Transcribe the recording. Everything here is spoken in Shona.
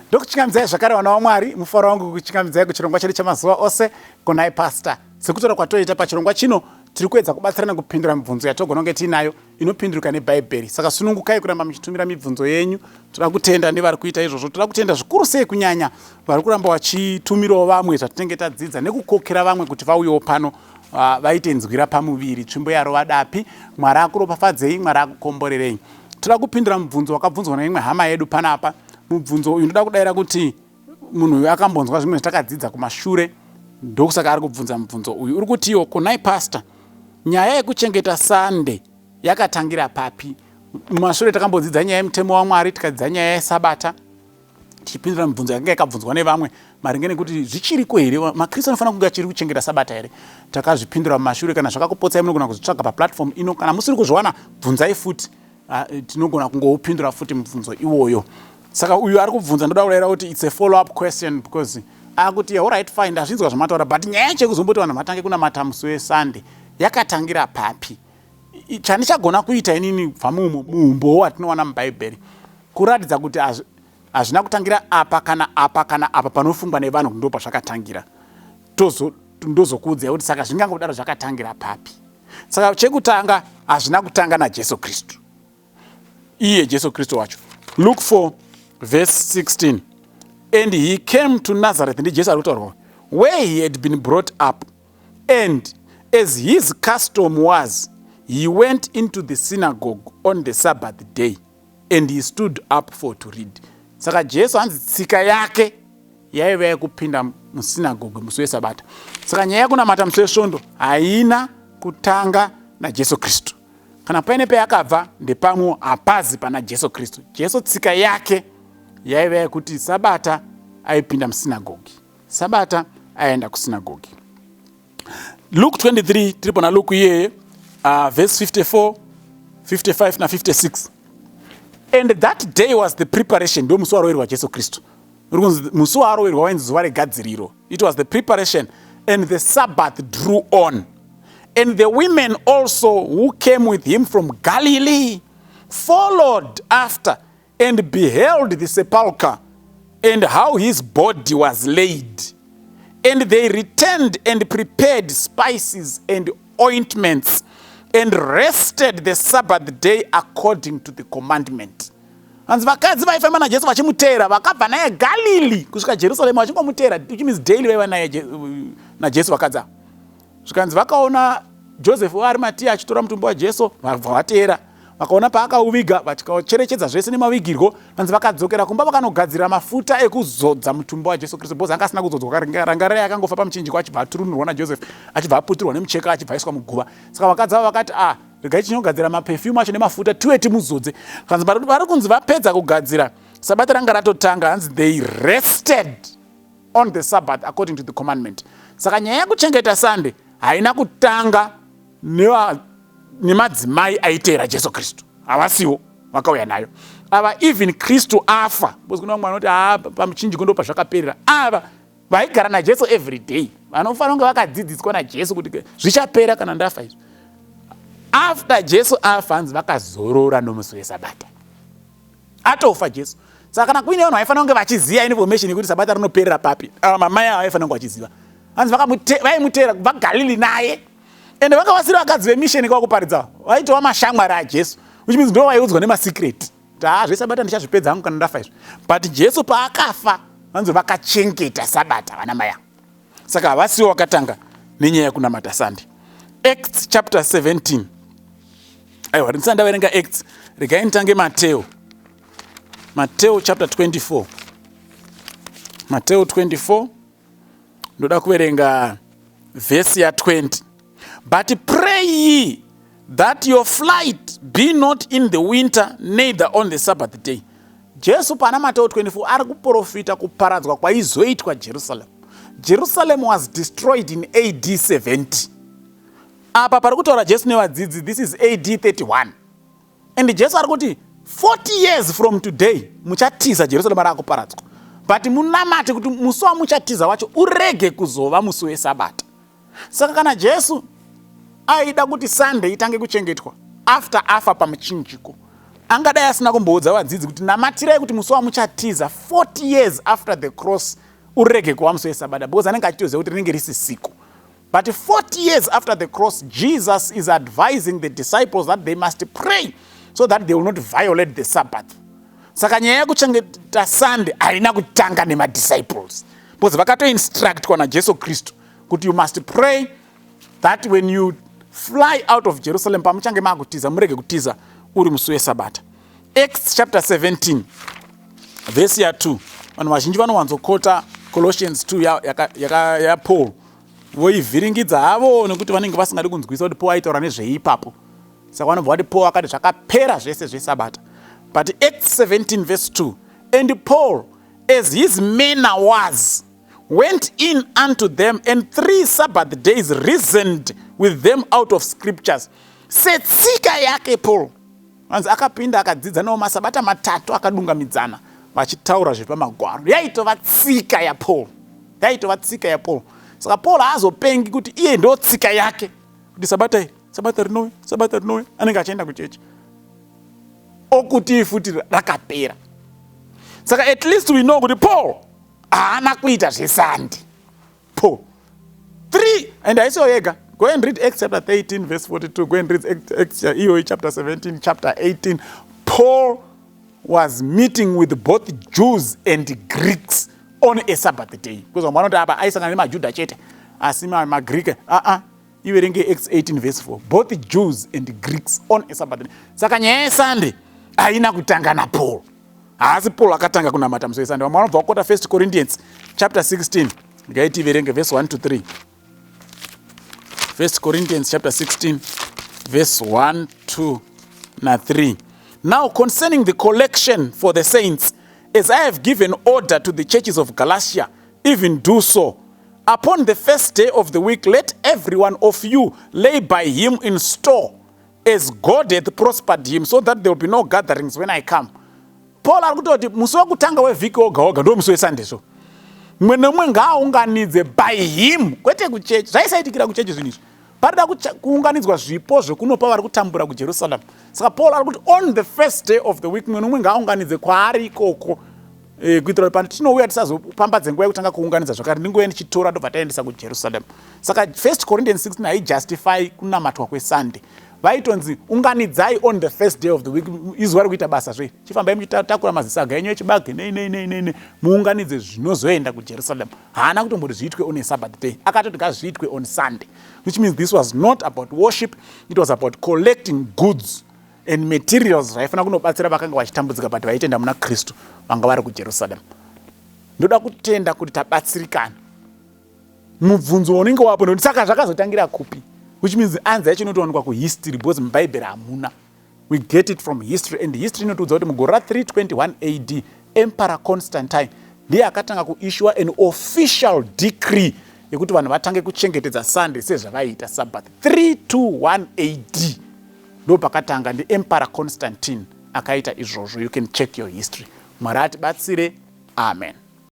Ndokuchingamidzai zvakare, vana vaMwari. Mufaro wangu kuchingamidzai kuchirongwa chedu chamazuva ose, Konai Pastor. Sekutaura kwatoita pachirongwa chino, tiri kuedza kubatsirana kupindura mibvunzo yatogona kunge tiinayo inopinduruka neBhaibheri. Saka sunungukai kuramba muchitumira mibvunzo yenyu. Toda kutenda nevari kuita izvozvo. Toda kutenda zvikuru sei kunyanya vari kuramba vachitumirawo vamwe zvatinenge tadzidza nekukokera vamwe kuti vauyewo pano vaite nzwira pamuviri, tsvimbo yarova dapi. Mwari akuropafadzei, Mwari akukomborerei. Toda kupindura mubvunzo wakabvunzwa neimwe hama yedu panapa. Mubvunzo uyu ndoda kudaira kuti munhu uyu akambonzwa zvimwe zvatakadzidza kumashure, ndokusaka ari kubvunza mubvunzo uyu. Uri kutiwo, "Konai Pastor, nyaya yekuchengeta Sunday yakatangira papi?" Mumashure takambodzidza nyaya yemutemo waMwari, tikadzidza nyaya yesabata, tichipindura mibvunzo yakanga yakabvunzwa nevamwe maringe nekuti zvichiriko here, maKristu anofanira kunge achiri kuchengeta sabata here. Takazvipindura mumashure. Kana zvakakupotsai, munogona kuzvitsvaga paplatform ino. Kana musiri kuzviwana, bvunzai futi. Tinogona kungoupindura futi mubvunzo iwoyo. Saka uyu ari kubvunza, ndoda kurayira kuti it's a follow up question, because akuti, "Alright, fine, ndazvinzwa zvamataura, but nyaya yacho yekuzomboti vanhu vatange kunamata musi weSunday yakatangira papi?" Chandichagona kuita inini kubva muumbowo watinowana muBhaibheri kuratidza kuti hazvina kutangira apa kana apa kana apa panofungwa nevanhu kuti ndo pazvakatangira. Ndozokuudzai kuti saka zvingangodaro zvakatangira papi. Saka chekutanga, hazvina kutanga naJesu Kristu, iye Jesu Kristu wacho. Luke 4 verse 16: "And he came to Nazareth," ndiJesu ari kutaurwa, "where he had been brought up, and as his custom was, he went into the synagogue on the Sabbath day, and he stood up for to read." Saka Jesu, hanzi tsika yake yaiva yekupinda musinagoge musi wesabata. Saka nyaya yekunamata musi wesvondo haina kutanga naJesu Kristu. Kana paine payakabva, ndepamwe hapazi pana Jesu Kristu. Jesu tsika yake yaiva yekuti sabata aipinda musinagogi, sabata aenda kusinagogi. Luke 23, tiri pana Luke iyeye, verse 54, 55 na56: "And that day was the preparation," ndo musi waroverwa Jesu Kristu. Uri kunzi musi waaroverwa wainzi zuva regadziriro. "It was the preparation, and the Sabbath drew on. And the women also who came with him from Galilee followed after and beheld the sepulchre and how his body was laid. And they returned and prepared spices and ointments and rested the Sabbath day according to the commandment." Hanzi vakadzi vaifamba naJesu vachimuteera, vakabva naye Galili kusvika Jerusarema vachingomuteera, which means daily vaiva naye naJesu vakadzi ava. Zvikanzi vakaona Joseph weArimatiya achitora mutumbi waJesu, vabva vateera, vakaona paakauviga, vachikacherechedza zvese nemavigirwo. Vanzi vakadzokera kumba, vakanogadzira mafuta ekuzodza mutumbi waJesu Kristu, because anga asina kuzodzwa. Rangarai, akangofa pamuchinjikwa, achibva aturunurwa naJoseph, achibva aputirwa nemucheka, achibva aiswa muguva. Saka vakadzi ava vakati, "A ah, regai tinogadzira maperfume acho nemafuta, tiwe timuzodze." Kanzi vari kunzi vapedza kugadzira, sabata ranga ratotanga. Hanzi they rested on the Sabbath according to the commandment. Saka nyaya yekuchengeta Sunday haina kutanga nemadzimai aiteera Jesu Kristu. Havasiwo vakauya nayo ava, even Kristu afa, because kuna vamwe vanoti, "Ha, pamuchinjiko ndo pazvakaperera." Ava vaigara naJesu every day, vanofanira kunge vakadzidziswa naJesu kuti zvichapera kana ndafa izvi. After Jesu afa, hanzi vakazorora nomusi wesabata, atofa Jesu. Saka kana kuine vanhu vaifanira kunge vachiziva information yekuti sabata rinoperera papi, ava mamai ava vaifanira kunge vachiziva. Hanzi vaimuteera kubva Galili naye, ende vanga vasiri vakadzi vemission kwakuparidza, vaitova mashamwari aJesu, which means ndo vaiudzwa nemasecret kuti, "Ha, zvesabata ndichazvipedza hangu kana ndafa izvi." But Jesu paakafa, vanzi vakachengeta sabata vana mai ava. Saka havasiwo vakatanga nenyaya yekunamata Sunday. Acts chapter 17. Aiwa, ndisati ndaverenga Acts, regai nditange Mateo. Mateo chapter 24, Mateo 24, ndoda kuverenga vhesi ya20: "But pray ye that your flight be not in the winter, neither on the Sabbath day." Jesu pana Mateo 24 ari kuprofita kuparadzwa kwaizoitwa Jerusalem. Jerusalem was destroyed in AD 70. Apa pari kutaura Jesu nevadzidzi, this is AD 31, and Jesu ari kuti 40 years from today muchatiza, Jerusalem raakuparadzwa, but munamate kuti musi wamuchatiza wacho urege kuzova musi wesabata. Saka kana Jesu aida kuti Sunday itange kuchengetwa after afa pamuchinjiko, Angadai asina kumboudza vadzidzi kuti namatirai kuti musi wamuchatiza 40 years after the cross urege kuva musi wesabata, because anenge achitoziva kuti rinenge risisiko. But 40 years after the cross, Jesus is advising the disciples that they must pray so that they will not violate the Sabbath. Saka nyaya yekuchengeta Sunday haina kutanga nemadisciples, because vakatoinstructwa naJesu Kristu kuti you must pray that when you fly out of Jerusalem, pamuchange maakutiza, murege kutiza uri musi wesabata. Acts chapter 17 vhesi ya2. Vanhu vazhinji vanowanzokota Colossians 2 yaPaul, ya, ya voivhiringidza havo nekuti vanenge vasingadi kunzwisa kuti Paul aitaura nezveipapo. Saka vanobva vati Paul akati zvakapera zvese zvesabata. But Acts 17 verse 2: "And Paul, as his manner was, went in unto them and three Sabbath days reasoned with them out of scriptures." Setsika yake, Paul anzi akapinda akadzidza navo masabata 3 akadungamidzana vachitaura zvepamagwaro. Yaitova tsika yaPaul, yaitova tsika yaPaul. Saka Paul haazopengi kuti iye ndo tsika yake kuti sabata iri, sabata rinouya, sabata rinouya anenge achienda kuchechi, okuti futi rakapera. Saka at least we know kuti Paul haana kuita zveSunday. Paul 3 and haisiyo yega. Go and read Acts chapter 13 verse 42. Go and read Acts iyoyi chapter 17, chapter 18. Paul was meeting with both Jews and Greeks on a Sabbath day, because vamwe vanoti apa aisangana nemaJudha chete asi maGreek. Aa, iverenge Acts 18 verse 4, both Jews and Greeks on a Sabbath day. Saka nyaya yeSunday haina kutanga naPaul. Haasi Paul akatanga kunamata musi weSunday. Vamwe vanobva vakota First Corinthians chapter 16. Ngaiti iverenge verse 1 to 3. First Corinthians chapter 16 verse 1, 2 na3. "Now concerning the collection for the saints, as I have given order to the churches of Galatia, even do so. Upon the first day of the week let every one of you lay by him in store, as God hath prospered him, so that there will be no gatherings when I come." Paul ari kutoti musi wekutanga wevhiki woga woga ndo musi weSunday, so mumwe nemumwe ngaaunganidze by him, kwete kuchechi. Zvaisaitikira kuchechi zvinhu izvi. Parida kuunganidzwa zvipo zvekunopa vari kutambura kuJerusalem. Saka Paul ari kuti on the first day of the week mumwe nomumwe ngaaunganidze kwaari ikoko, kuitira kuti patinouya tisazopambadze nguva yekutanga kuunganidza zvakare. Ndinguva ndichitora, ndobva taendesa kuJerusalem. Saka First Corinthians 16 haijustify kunamatwa kweSunday. Vaitonzi unganidzai on the first day of the week, izuva rekuita basa zve. Chifambai muchitakura mazisaga enyu echibage, nei nei nei nei, muunganidze zvinozoenda kuJerusalem. Haana kutomboti zviitwe on a Sabbath day, akatoti ngazviitwe on Sunday, which means this was not about worship. It was about collecting goods and materials zvaifanira kunobatsira vakanga vachitambudzika but vaitenda muna Kristu vanga vari kuJerusalem. Ndoda kutenda kuti tabatsirikana. Mubvunzo unenge wapo nekuti saka zvakazotangira kupi, which means answer yacho inotowanikwa kuhistory, because mubhaibheri hamuna. We get it from history, and history inotiudza kuti mugore ra321 AD, Emperor Constantine ndiye akatanga kuissua an official decree yekuti vanhu vatange kuchengetedza Sunday sezvavaiita Sabbath. 321 AD ndo pakatanga, ndiEmperor Constantine akaita izvozvo. You can check your history. Mwari atibatsire. Amen.